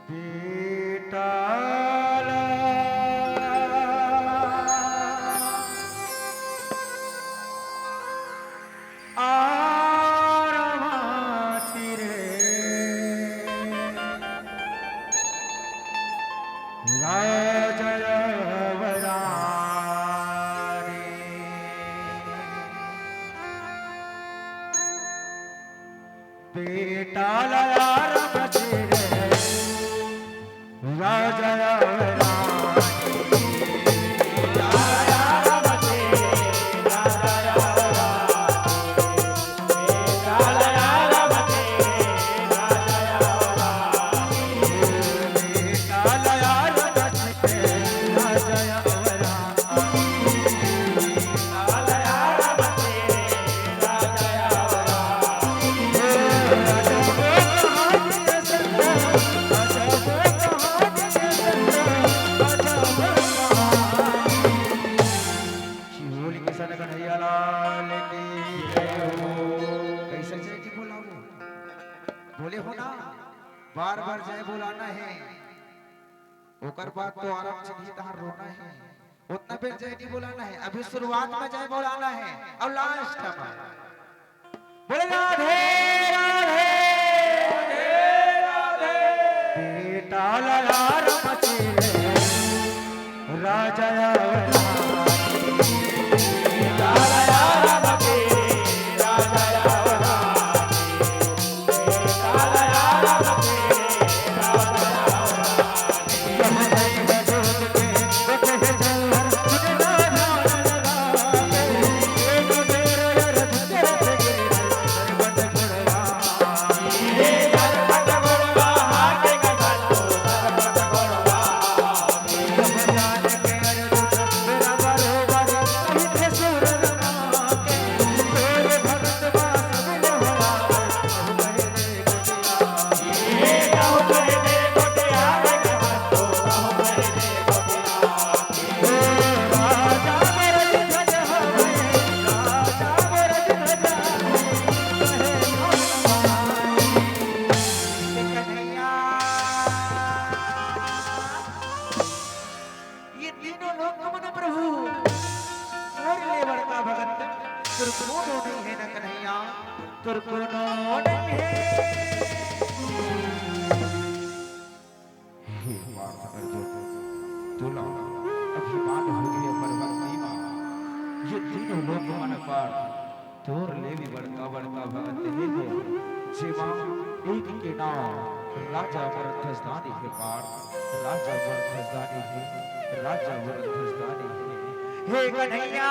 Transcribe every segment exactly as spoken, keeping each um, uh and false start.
बेटा ला आरमाची रे, राजा अवरानी। बेटा ला आरमाची रे, राजा अवरानी। बोल किशन कन्हैया लाल की जय हो। कैसे जय जी बोला वो? बोले हो ना, बार बार जय बोलाना है, ओकर बाद तो आराम से ही तहार रोना है। उतना बेर जय नहीं बोलाना है, अभी शुरुआत में जय बोलाना है और लास्ट में। बोले राधे राधे। बेटा ला आरमाची रे, राजा अवरानी। ये तीनों लोक मन प्रभु, मोर ले बड़का भगत तोर कोनो नहीं है न कन्हैया, तोर कोनो नहीं है। हे पार्थ अर्जुन, तोला अभिमान हो गए अपन भक्ति मा। ये तीनों लोक मन पार्थ तोर ले भी बड़का बड़का भगत हे हो, जेमा एक के नाम राजा अमरध्वजदानी हे पार्थ, राजा अमरध्वजदानी हे, राजा अमरध्वजदानी हे। हे कन्हैया,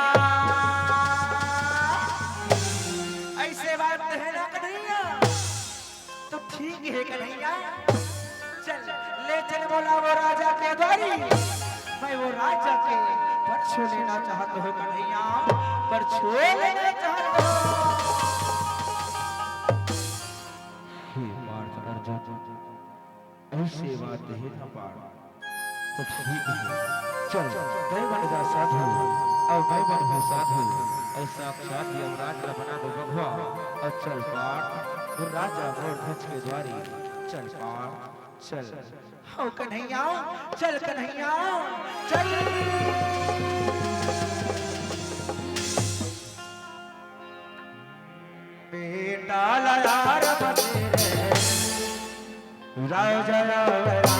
ऐसे बात है ना कन्हैया? तो ठीक है कन्हैया, चल, ले चल बोला वो राजा के द्वारी। मैं वो राजा के परछो लेना चाहत हूँ कन्हैया, परछो लेना चाहत हूँ। हे पार्थ अर्जुन, ऐसे बात हे ना पार्थ। तो ठीक है, चल, तैं बन जा साधु, अउ मैं बनहूँ साधु, अउ साक्षात यमराज ला बना दो बघवा, अउ चल पार्थ, वो राजा मोर ध्वज के द्वारी, चल पार्थ, चल। हो कन्हैया, चल कन्हैया, चल। बेटा ला आरमाची रे, राजा अवरानी।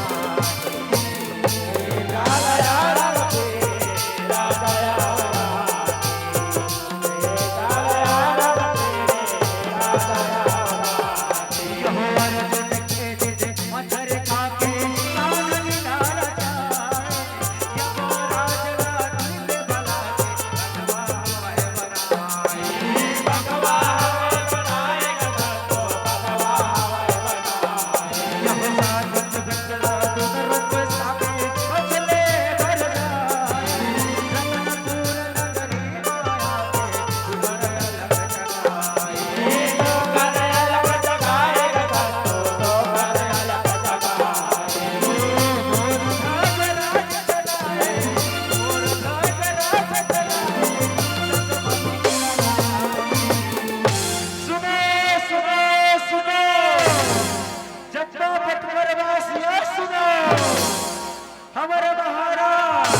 हमर महाराज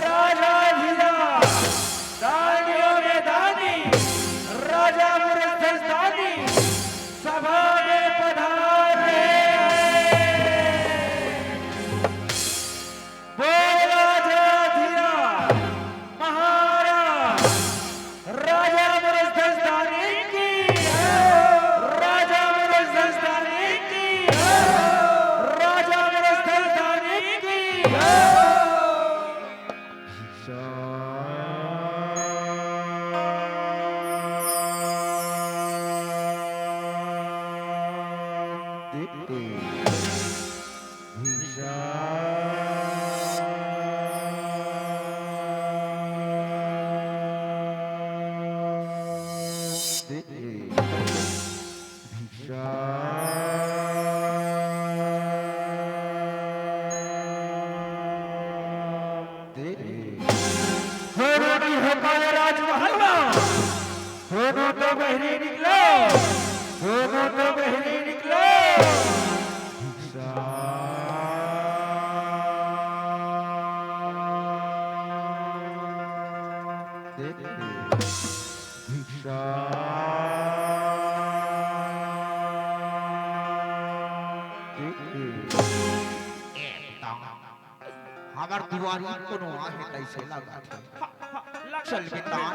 राजा धीरा, दानियों में दानी, राजा मुरध्वज दानी सभा में पधारे। बोल राजा धीरा महाराज, राजा मुरध्वज दानी की, राजा मुरध्वज दानी की, राजा मुरध्वज दानी की। कोनो नइ हो पाए राजमहल म, कोनो तो बहिरी निकलो, कोनो तो बहिरी निकलो। भिक्षा। हमर दुआरी कोनो आहे तइसे लगत हे। चल मितान,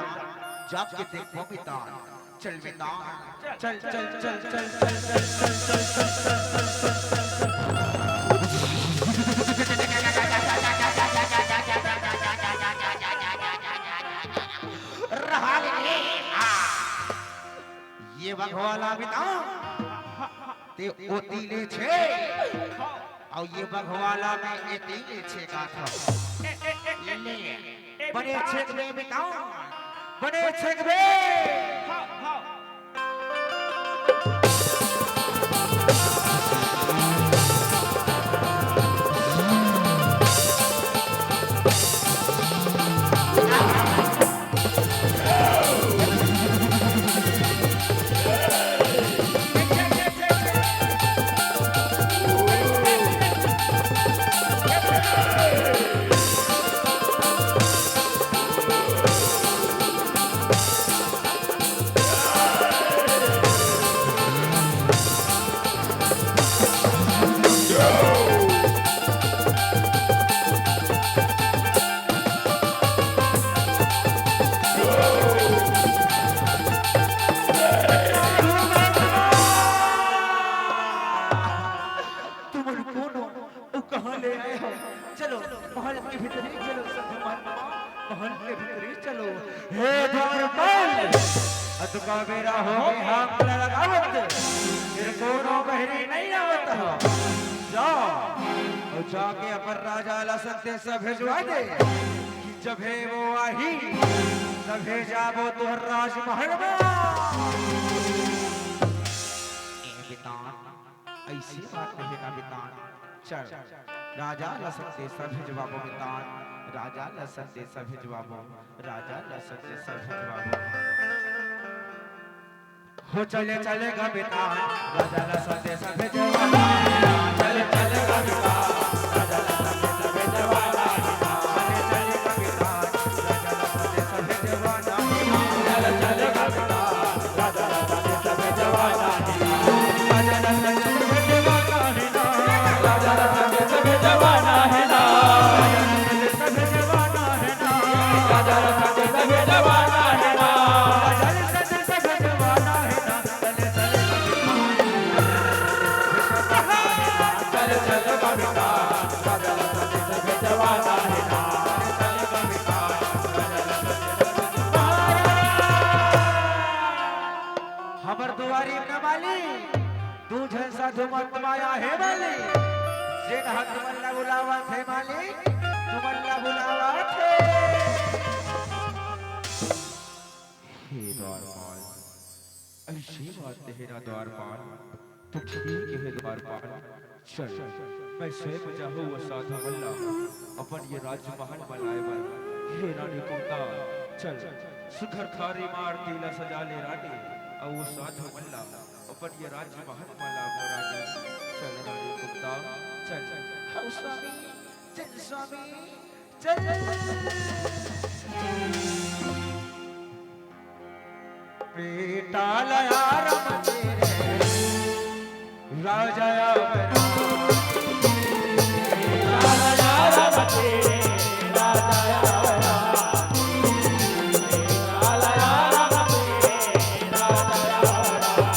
जाके देखबो मितान। चल मितान। चल, चल, चल। रहा ले। आ। ये बघवा ला मितान। ते ओती ले छे। अउ ये बघवा ला मैं एती ले छेकाथंव। ले, बने छेकबे मितान, बने छेकबे। तुमन कोन हो? अउ कहाँ ले आए हो? चलो, महल के भीतरी चलो, सब मन, महल के भीतरी चलो। हे द्वारपाल, अतका बेरा हो गे, हाथ ला लगावत, फेर कोनो बहिरी नइ आवत हो। जा, अउ जाके अपन राजा ला संदेश भेजवा दे कि जभे वो आही, तभे जाबो तोहर राजमहल म। ए बेटा, अइसे बात कहे ना मितान। चल, राजा ला संदेशा भेजवाबो मितान, राजा ला संदेशा भेजवाबो, राजा ला संदेशा भेजवाबो। हो चले चले गा मितान, राजा ला संदेशा भेजवाना। चले चले गा मितान, राजा ला संदेशा भेजवाना। चले चले गा मितान, राजा ला संदेशा भेजवाना। चले चले गा मितान, हमर दुआरी न बाली, दू झन साधु महात्मा आहे बाली, जेन ह तुमन ला बुलावत हे बाली, तुमन ला बुलावत हे। हे द्वारपाल, अइसे बात हे ना द्वारपाल, तू ठीक हे द्वारपाल। चल, मैं स्वयं जाहूं वो साधु मन ला अपन ये राजमहल म लाए बर। हे रानी कुंता, चल, सुघर थारी मार तेला सजा ले रानी, अउ वो साधु मन ला अपन ये राजमहल म लाबो रानी। चल रानी कुंता, चल। स्वामी, जय स्वामी, जय। बेटा लया राम तेरे, राजा आव राम। बेटा लया राम तेरे, राजा आव राम। बेटा लया राम तेरे, राजा आव राम।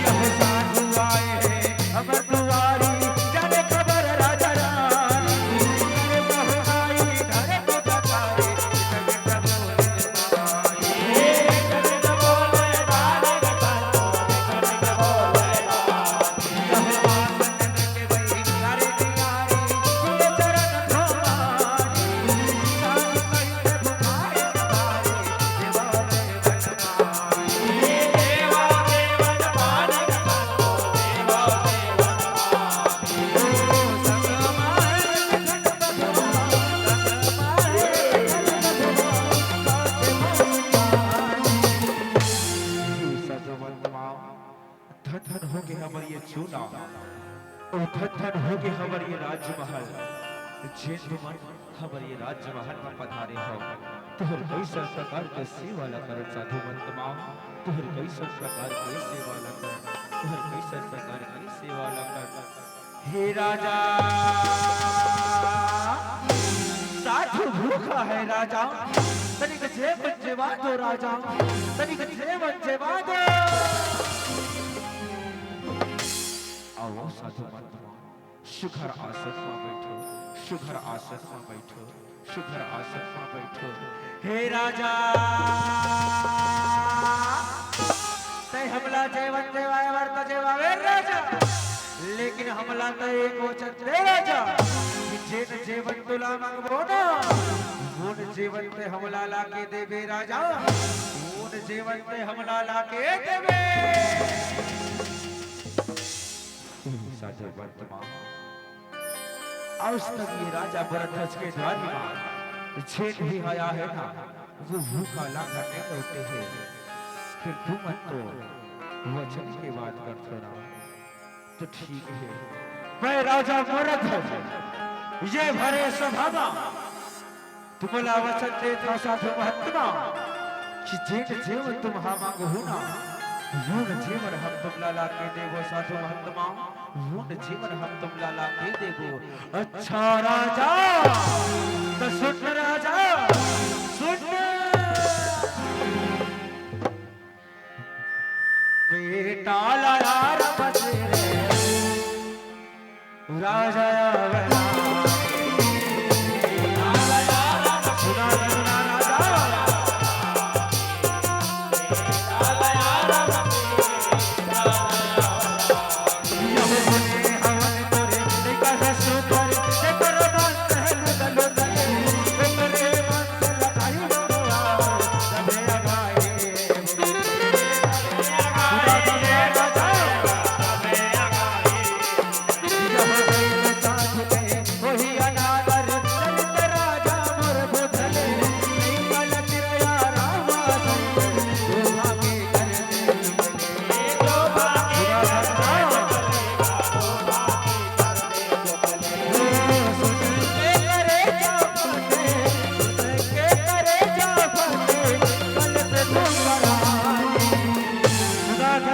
यह साधु आए हैं अमर दुआरी, जाने खबर राजा रानी। अरे वह आई घर को बता रे, जग बोले भाई। धन धन होगे हमर ये चूना, अउ धन धन होगे हमर ये राजमहल। जेन तुमन हमर ये राजमहल म पधारे हव, तुहर कइसन प्रकार के सेवा ल करन साधु महंत मां, तुहर कइसन प्रकार के सेवा ल करन, तुहर कइसन प्रकार के सेवा ल करन। हे राजा, साधु भूखा है राजा, तनिक जेवन जेवा दो राजा, तनिक जेवन जेवा दो। आओ साधु महंत मां, सुघर आसन म बइठो, सुघर आसन म बइठो, सुघर आसन म बइठो। हे राजा, तैं हमला जेवन जेवाय बर त जेवावे राजा, लेकिन हमला त एक वचन दे राजा, कि जेन जेवन तोला मंगबो ना, वोन जेवन तैं हमला लाके देबे राजा, वोन जेवन तैं हमला लाके देबे। साधु महंत मां, आज तक ये राजा भरद्वाज के द्वारी म जेन भी आया है ना, वो भूखा लाखा नहीं लौटे है। फिर तुमन तो वचन के बात करथो ना, तो ठीक है। मैं राजा भरद्वाज ये भरे सभा म तुमला वचन देत हंव साधु महंत मां कि जेन जेवन तुमहा मांगहू ना, वोन जेवन हम तुमला लाके देबो साधु महंत मां, वोन जेवन हम तुमला लाके देबो। अच्छा राजा, त सुन राजा, सुन। बेटा लया राम तेरे, राजा आव राम। सुना,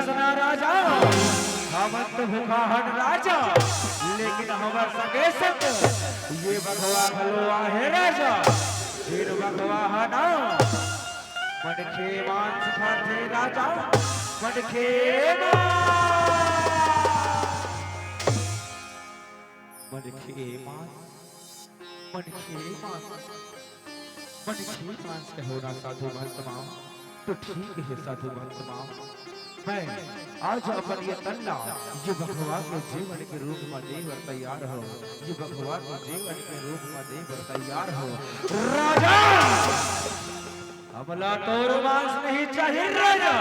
सुना राजा। हमन तो भूखा हन राजा, लेकिन हमर संगे संग ये बघवा घलो आहे राजा। जेन बघवा ह ना मनखे मांस खाथे राजा, मनखे मांस, मनखे मांस, मनखे मांस। मनखे मांस कहो ना साधु महंत मां, तो ठीक है साधु महंत मां। मैं आज अपन ये तन ला ये बघवा के जेवन के रूप म दे बर तैयार हंव, ये बघवा के जेवन के रूप म दे बर तैयार हंव। राजा, हमला तोर मांस नहीं चाहिए राजा,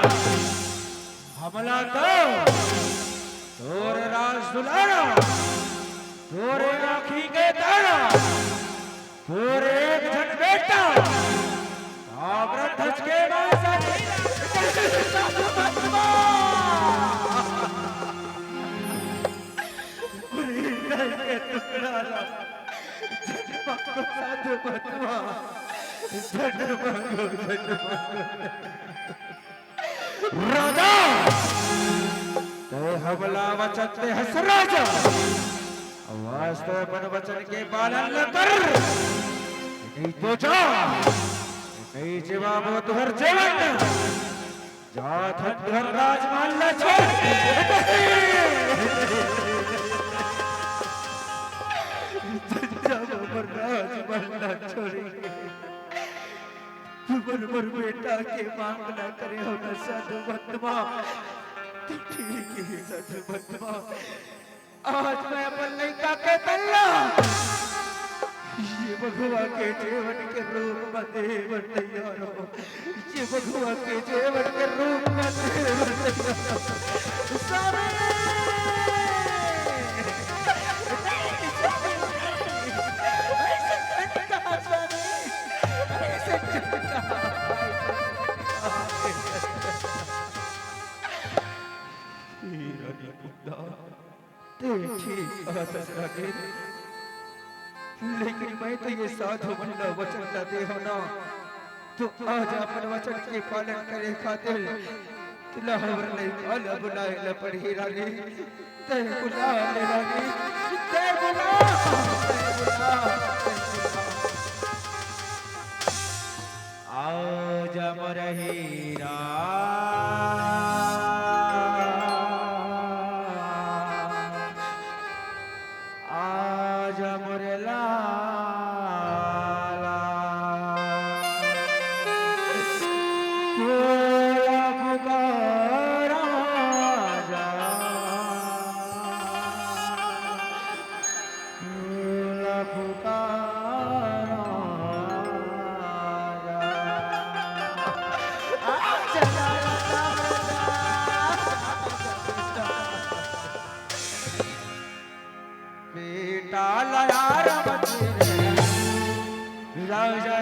हमला तो तोर राज दुलारा, तोरे आँखी के तारा, तोरे एक झन बेटा, ताम्रध्वज के मांस। अरे, नहीं, नहीं, तू राजा, झन मांगो साधु महात्मा, झन मांगो, झन मांगो। राजा, तैं हमला वचन दे हस राजा, अब आज तो अपन वचन के पालन ल कर, नहीं तो जा, नहीं जवाब हो तुहर जीवन। जात हन तुहर राजमहल ला छोड़। जब हमर राजमहल ला छोड़े, तुमन मोर बेटा के मांग ला करे हो न साधु महात्मा। तो ठीक है साधु महात्मा, आज मैं अपन लइका के तल्ला ये बघवा के जेवन के रूप म दे बर तैयार हों। ये बघवा के जेवन के रूप म दे बर तैयार हों। स्वामी! नहीं, स्वामी, नहीं। ऐसे मत कहा, स्वामी। ऐसे मत कहा। हे रानी कुंदा, तैं ठीक कहत हस रानी, लेकिन मैं तो ये साधु मन ला वचन ला दे हों ना, तो आज अपन वचन के पालन करे खातिर तुला हमर लइका ला बुलाए ला पड़ही रानी। तैं बुला ले रानी, तैं बुला, तैं बुला, तैं बुला। आजा मोर हीरा, आजा मोर लाला, तोला पुकारा जा। तोला पुकारा जा। बेटा लाया रब तेरे, राजा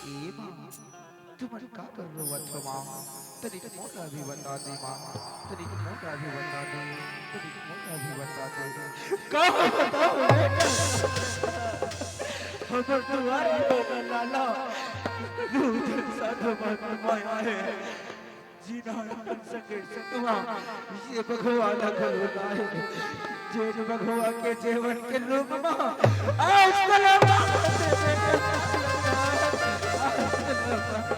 ए माँ, तुमन काबर रोवत हो माँ? तनिक मोला भी बता दे माँ, तनिक मोला भी बता दे, तनिक मोला भी बता दे। का बताओ बेटा? हमर दुआरी वाला लाला, दू झन साधु महात्मा आए। जिन्हा अपन संगे संगवा ये बघवा ला घलो लाए, जेन बघवा के जेवन के रूप म आज तलवार से बेटा, आज तलवार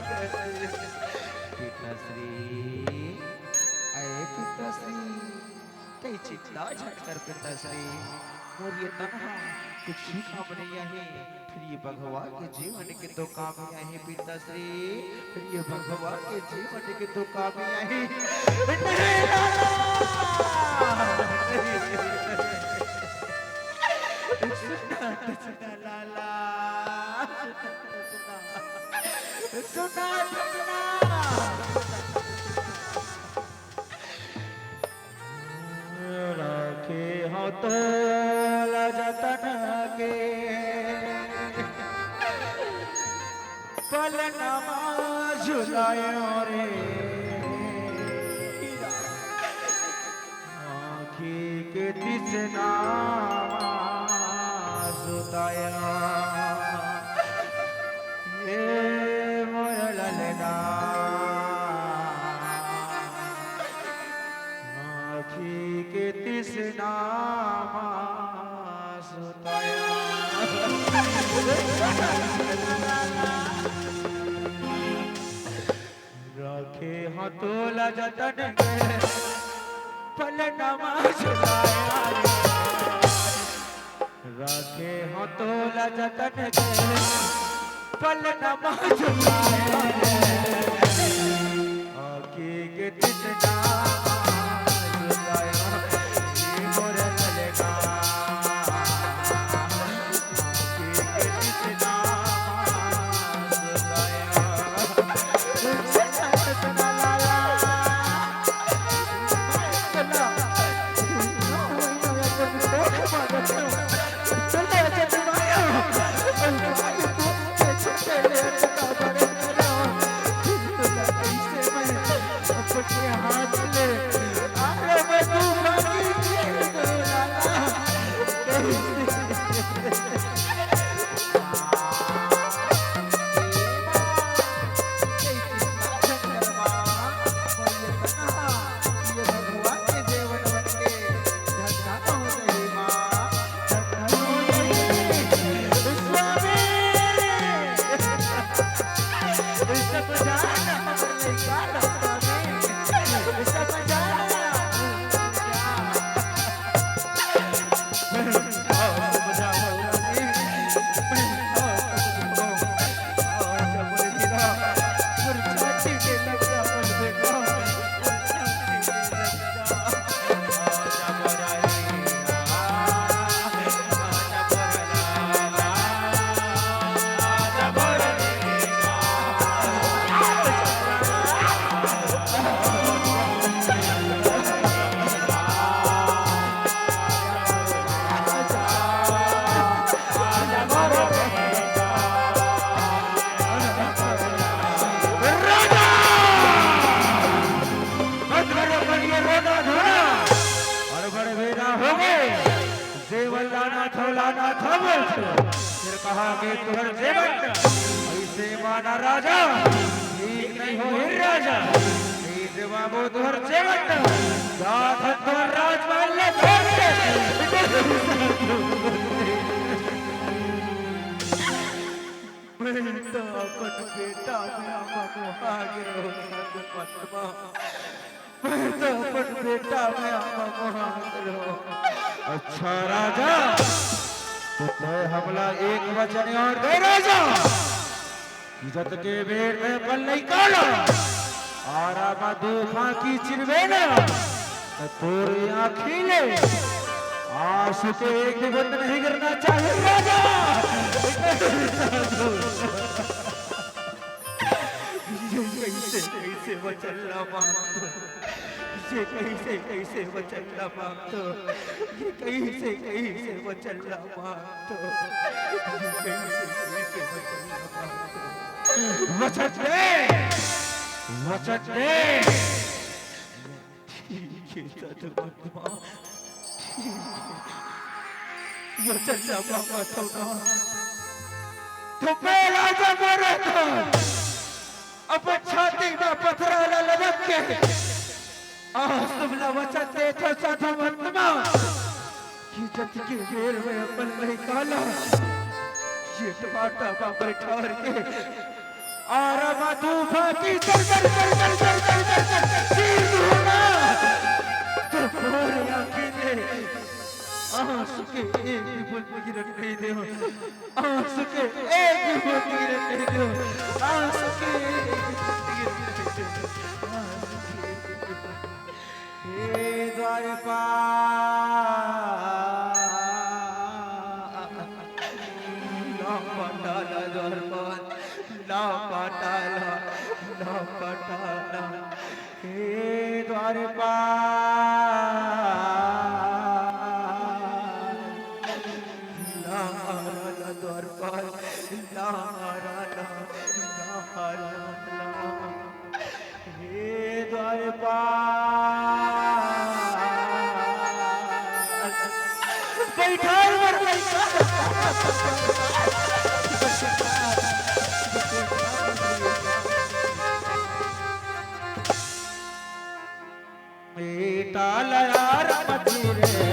से। पिताश्री, अरे पिताश्री, तैं चिंता झन कर पिताश्री, मोर ये तन ह कुछु काम नइ आही। फिर ये बघवा के जेवन के तो काम ही आही पिताश्री, फिर ये बघवा के जेवन के तो काम ही आही। नहीं लाला! सुना तो सुना लाला, सुना तो सुना, सुना तो सुना। राखे हंव तोला जतन के, पलना मा झुलायो रे। आँखी के तिसना मा सुतायो, ए मोर ललना। नामा सुताया। राखे हँव तोला जतन के पलनमा झुलाया रे। राखे हँव तोला जतन के पलनमा झुलाया रे। आँखी के तृष्णा झुलाया रे मोर ललना। आँखी के तृष्णा झुलाया। अरे बड़े बेरा हो गए। जेवल लाना थो, लाना थो बोल। फिर कहा के तुहर जेवल ऐसे माना राजा, ठीक नहीं हो हिर राजा। ये जवाबो तुहर जेवल, जात हन तुहर राजमहल ले छोड़ के। मैं तो अपन बेटा में आमा मोहा गिरो, संत पद्मा। मैं तो अपन बेटा में आमा मोहा गिरो। अच्छा राजा, तो तय हमला एक वचन और दे राजा, कि जतके बेर में अपन लइका ला आरा म दू फांकी चिरबे ना, त तोरे आँखी ले आंसू के एक भी बूंद नहीं गिरना चाहिए राजा। ये कैसे, कैसे वचन ला मानथो? ये कैसे, कैसे वचन ला मानथो? ये कैसे, कैसे वचन ला मानथो? ये कैसे, कैसे वचन ला मानथो? वचन दे, वचन दे। ठीक है, साधु महात्मा। ठीक है। वचन ला मानथो ना। तो मैं राजा मरे तो अपन छाती में पथरा ला लटक के आज तुमला वचन देथो साधु महात्मा, कि जतके बेर में अपन लइका ला ये टमाटा में बैठार के आरा म दू फांकी चर चर चर चर चीर दूंगा, तो तोरे आँखी ले आंसू के एक भी बूंद गिरन नहीं देवों। आंसू के एक भी बूंद गिरन नहीं देवों। आंसू के एक भी बूंद गिरन नहीं देवों। आंसू के एक भी बूंद। हे द्वारपाल, ना पटाला द्वारपाल, ना पटाला, ना पटाला। हे द्वारपाल, लहराला द्वारपाल, लहराला, लहराला। हे द्वारपाल, बैठाल बर लइका। ए ताल यार मती रे,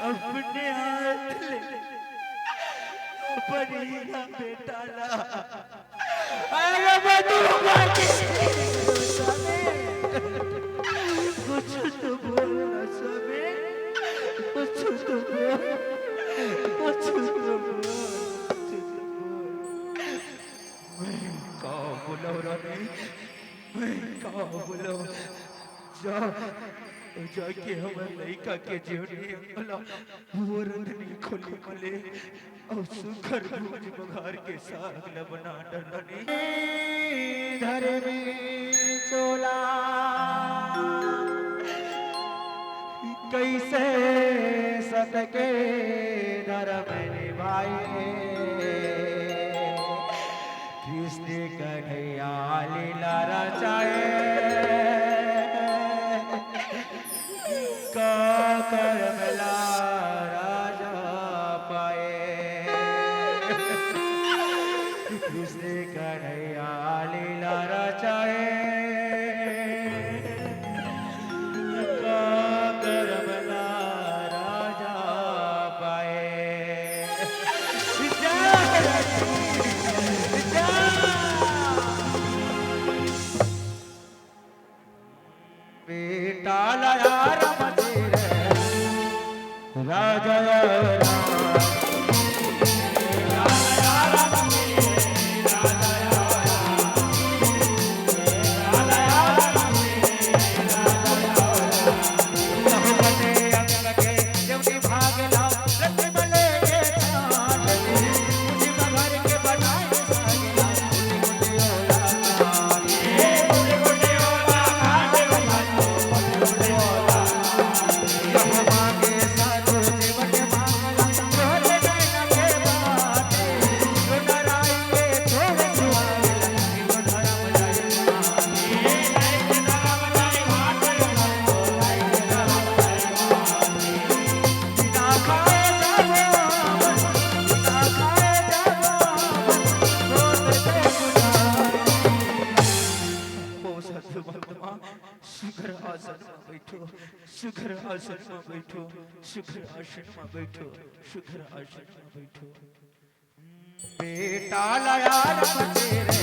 अपने हाथ ले अपन हीरा बेटा ला। अरे बंदूक मार के कुछ तो बोल ना स्वामी, कुछ तो बोल, कुछ तो बोल, कुछ तो बोल। मैं का बोलव रानी, मैं का बोलव? जा, जाके हमर लइका के जीवनी अंगला वो रंधनी खोली मले अउ सुघर भूज बघार के साग ल बना डर रानी। धर्मी चोला कइसे सत के धर्म निभाए, कृष्ण कन्हैया लीला रचाए, का करम ला राजा पाए। कृष्ण कन्हैया लीला रचाए, का करम ला राजा पाए। जय, जय। बेटा लाया राम जी रे, राजा राम। सुघर आसन म बैठो, सुघर आसन म बैठो, सुघर आसन म बैठो, सुघर आसन म बैठो। बेटा लाया राम तेरे,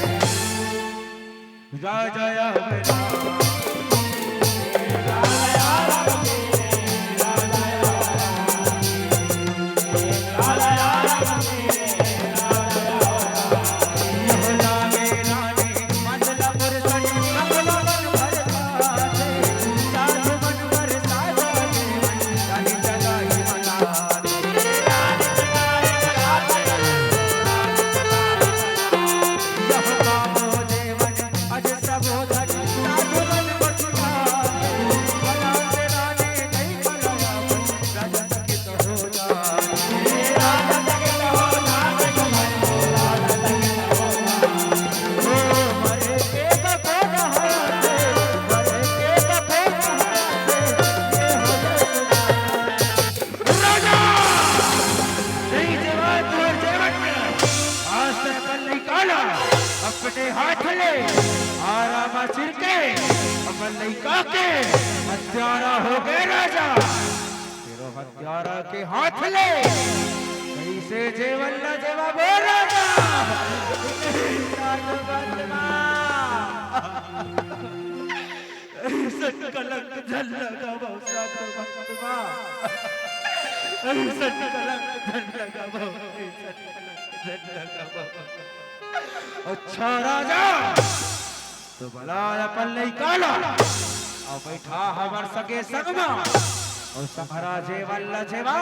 राजा अवतार। आज तक अपन लइका ला अपने हाथ ले आरा म चिरके अपन लइका के हत्यारा हो गए राजा। तेरो हत्यारा के हाथ ले कइसे जेवन ला जेवा बो राजा। नहीं, साधु महात्मा। अइसन कलंक झन लगावव, साधु महात्मा। अइसन कलंक झन लगावव, अइसन कलंक झन लगावव। अच्छा राजा, तो बला अपन लइका ला, अउ बइठा हमर संगे संग मा, अउ संघरा जेवन ला जेवा,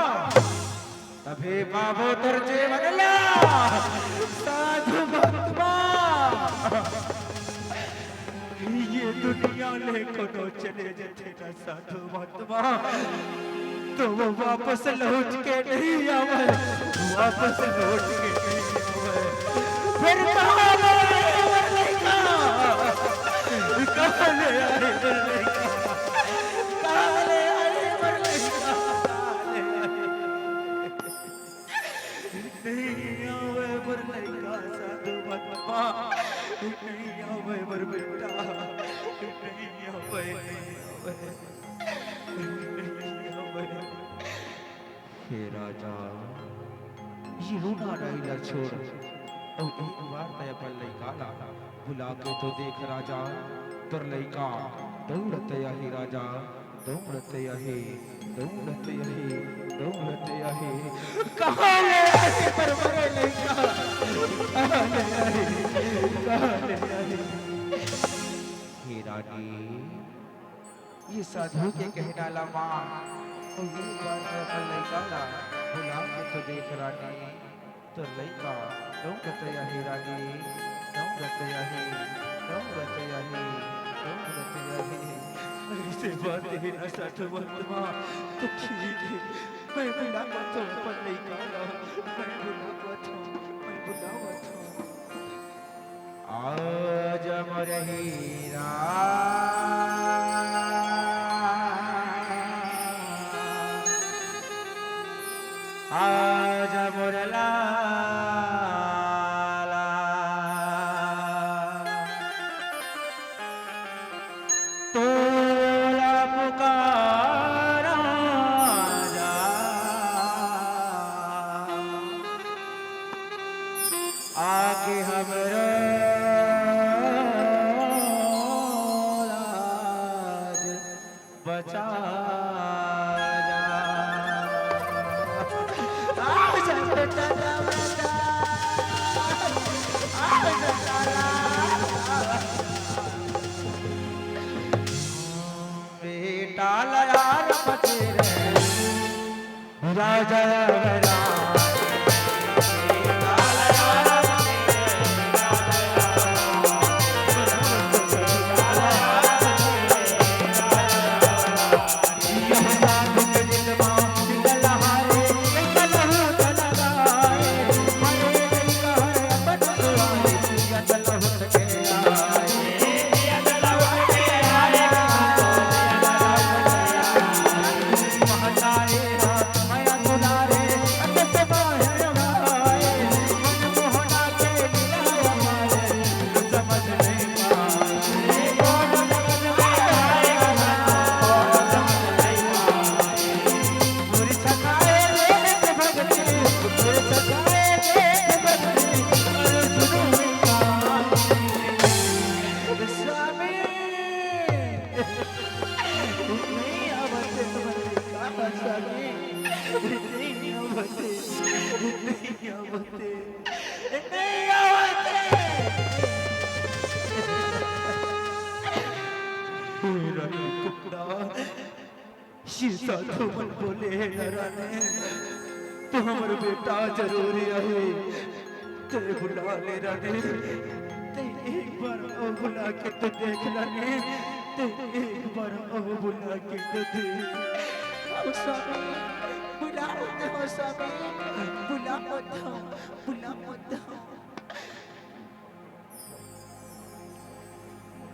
तभे पाबो तोर जेवन ला, साधु महात्मा। ये दुनिया ले कोनो चले जथे ना साधु महात्मा, तो वो वापस लौट के नहीं आवे, वापस लौट के नहीं आवे। फिर कहाँ ले आए मोर लइका? कहाँ ले आए मोर लइका? कहाँ ले आए मोर लइका? कहाँ ले आए? नहीं आवे मोर लइका साधु महात्मा, नहीं आवे मोर बेटा, नहीं आवे, नहीं आवे। हे राजा, ये रूना राई ला छोड़, अउ एक बार तैं अपन लइका ला बुला के तो देख राजा, तोर लइका दौड़त आही राजा, दौड़त आही, दौड़त आही, दौड़त आही। कहाँ ले आही मोर लइका? कहाँ ले आही? कहाँ ले आही? हे रानी, ये साधु के कहना ला मान, अउ एक बार तैं अपन लइका ला बुला के तो देख रानी, तोर लइका दौड़त आही रानी, दौड़त आही, दौड़त आही, दौड़त आही। अइसे बात हे ना साधु महात्मा, तो ठीक हे, मैं बुलावत हँव अपन लइका ला, मैं बुलावत हँव, मैं बुलावत हँव। आज मोर हीरा, आज मोर लाला, तोला पुकारा जा। आके हमरो लाज बचा जा। आ जा बेटा, जा बेटा। आ जा लाला। बेटा लाल पचेरे राजा राम। स्वामी, नहीं आवत हे तुम्हारे कहा स्वामी, नहीं आवत हे, नहीं आवत हे, नहीं आवत हे। हे रानी कुकड़ा, ये साधु मन बोले हे ना रानी, तो हमर बेटा जरूरी हे। तैं बुला ले रानी, तैं एक बार अउ बुला के तो देख रानी, तैं एक बार अउ बुला के तो देख। ओ स्वामी, बुलावत हँव स्वामी, बुलावत हँव, बुलावत हँव।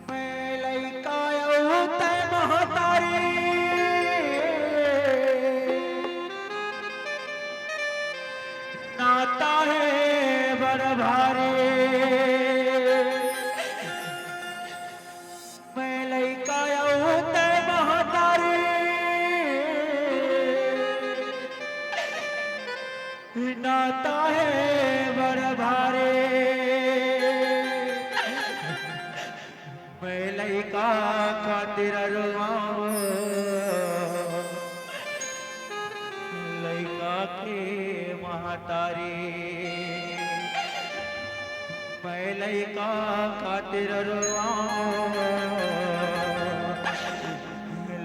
मैं लइका अउ तैं महतारी, नाता हे बड़ भारी। मैं लइका अउ तैं महतारी, नाता हे बड़ भारी, मैं लइका खातिर रोवावों, लइका के महतारी। मैं लइका खातिर रोवावों,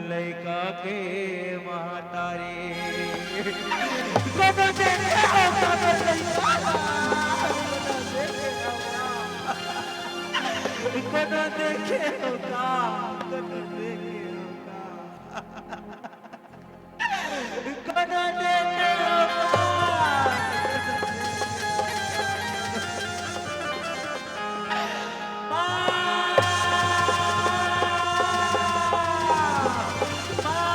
लइका के महतारी। कोनो देखे हो का मोर लइका? कोनो देखे हो का? कोनो देखे हो का? कोनो देखे हो का? माँ! माँ!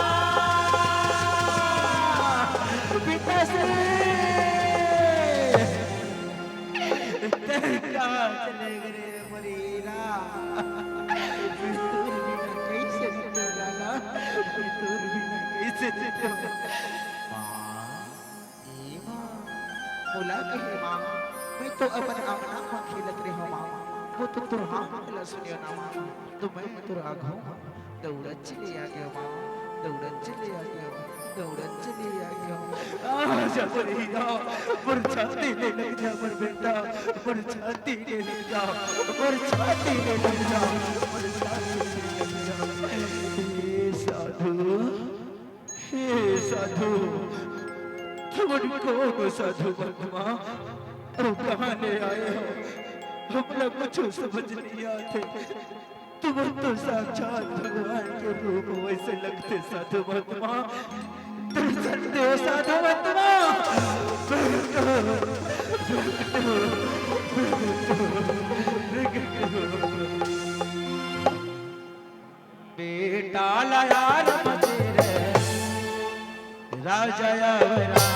पिताश्री! तें कहाँ चले गे रे? मरीला, मैं तोर बिना कइसे जीतों लाला? मैं तोर बिना कइसे जीतों? माँ, ए माँ, मोला कहे माँ, मैं तो अपन अंगना म खेलत रेहेंव माँ, वो तो तोर हाँक ला सुनेंव ना माँ, तो मैं तोर आघू दउड़त चले आगेंव माँ, दउड़त चले आगेंव, दउड़त चले आगेंव। आ, जा मरीला, मोर छाती ले लग जा, मोर बेटा, मोर छाती ले लग जा, मोर छाती ले लग जा, मोर छाती ले लग जा। हे साधु, हे साधु, तुमन कोन हो साधु महात्मा? अउ कहाँ ले आए हो? हमला कुछू समझ नइ आत हे। तुमन तो साक्षात भगवान के रूप वइसे लगथे साधु महात्मा। दर्शन देव साधु महात्मा। प्रगट हो, प्रगट हो, प्रगट हो। बेटा ला यार बचे रे, राजा यार राम।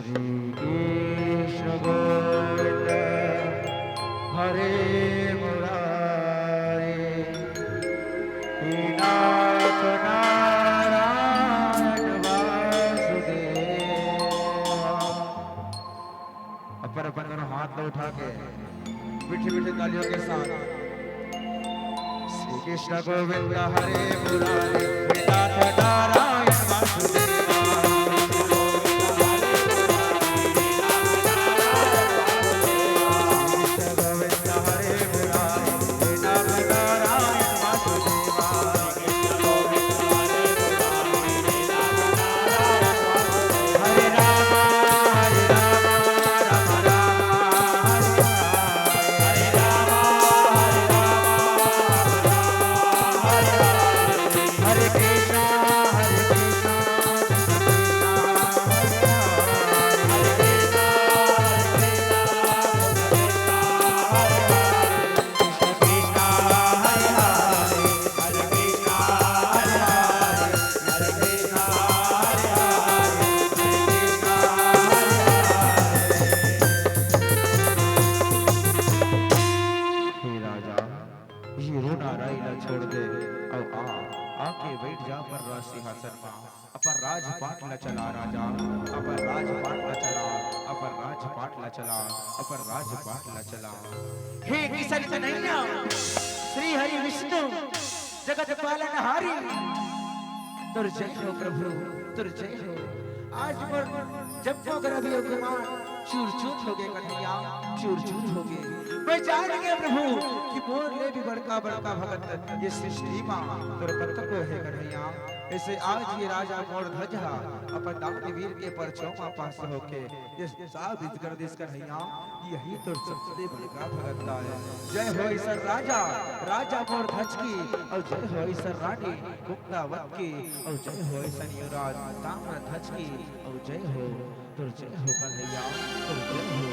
श्री कृष्ण गोविंद हरे मुरारी, हे नाथ नारायण वासुदेव। अपन अपन दोनों हाथ ला उठा के मीठे मीठे तालियों के साथ श्री कृष्ण गोविंद हरे मुरारी, हे नाथ नारायण वासुदेवा। कृष्ण गोविंद हरे मुरारी, हे नाथ नारायण वासुदेवा। हे राजा, ये रोना राई ला छोड़ दे, अउ आ, आके बैठ जा अपन राज सिंहासन मा। अपन राजपाट ला चला राजा, अपन राजपाट ला चला, अपन राजपाट ला चला, अपन राजपाट ला चला। हे किशन कन्हैया, श्री हरि विष्णु, जगत पालनहारी, तोर जय हो प्रभु, तोर जय हो। आज मोर जम्मो ग्रह भी अउ गुमान चूर चूर होगे कन्हैया, चूर चूर होगे। मैं जान गेंव प्रभु कि मोर ले भी बड़का बड़का भगत ये सृष्टि मा तोर कतको हे कन्हैया। अइसे आज ये राजा मोर ध्वज ह अपन दानवीर के परछांव मा पास होके ये साबित कर दिस कन्हैया, यही तोर सबसे बड़का भगत आय। जय हो अइसन राजा, राजा मोर ध्वज की, अउ जय हो अइसन रानी कुंदावत की, अउ जय हो अइसन युवराज ताम्रध्वज की, अउ जय हो, तोर जय हो कन्हैया, तोर जय हो,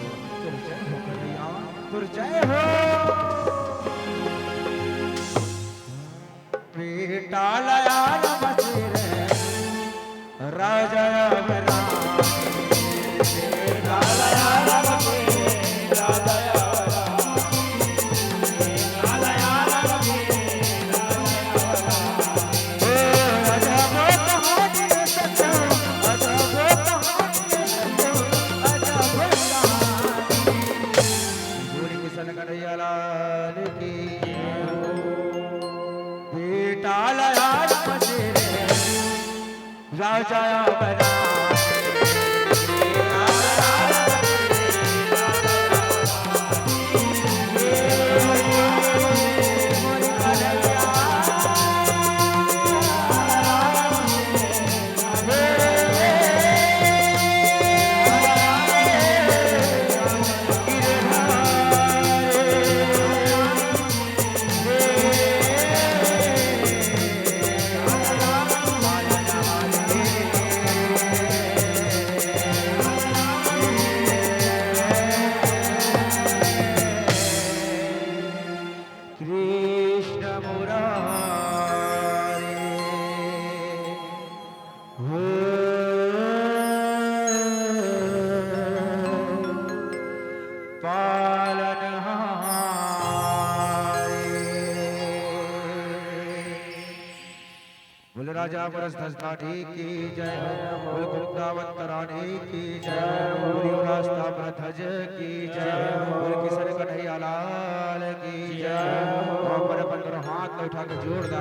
तोर जय हो कन्हैया, तोर जय हो। बेटा लाया बसेरे राजा राम। बोल किशन कन्हैया लाल की। बेटा लाया बसेरे राजा बना। कृष्ण मुरारी हो पालनहारी। बोल राजा अमरस धजधारी की जय हो, बोल कुंदावत रानी की जय हो, बोल युवराज ताम्रध्वज की जय हो, बोल किशन कन्हैया लाल की जय हो। अपन अपन दोनों हाथ उठा के जोरदार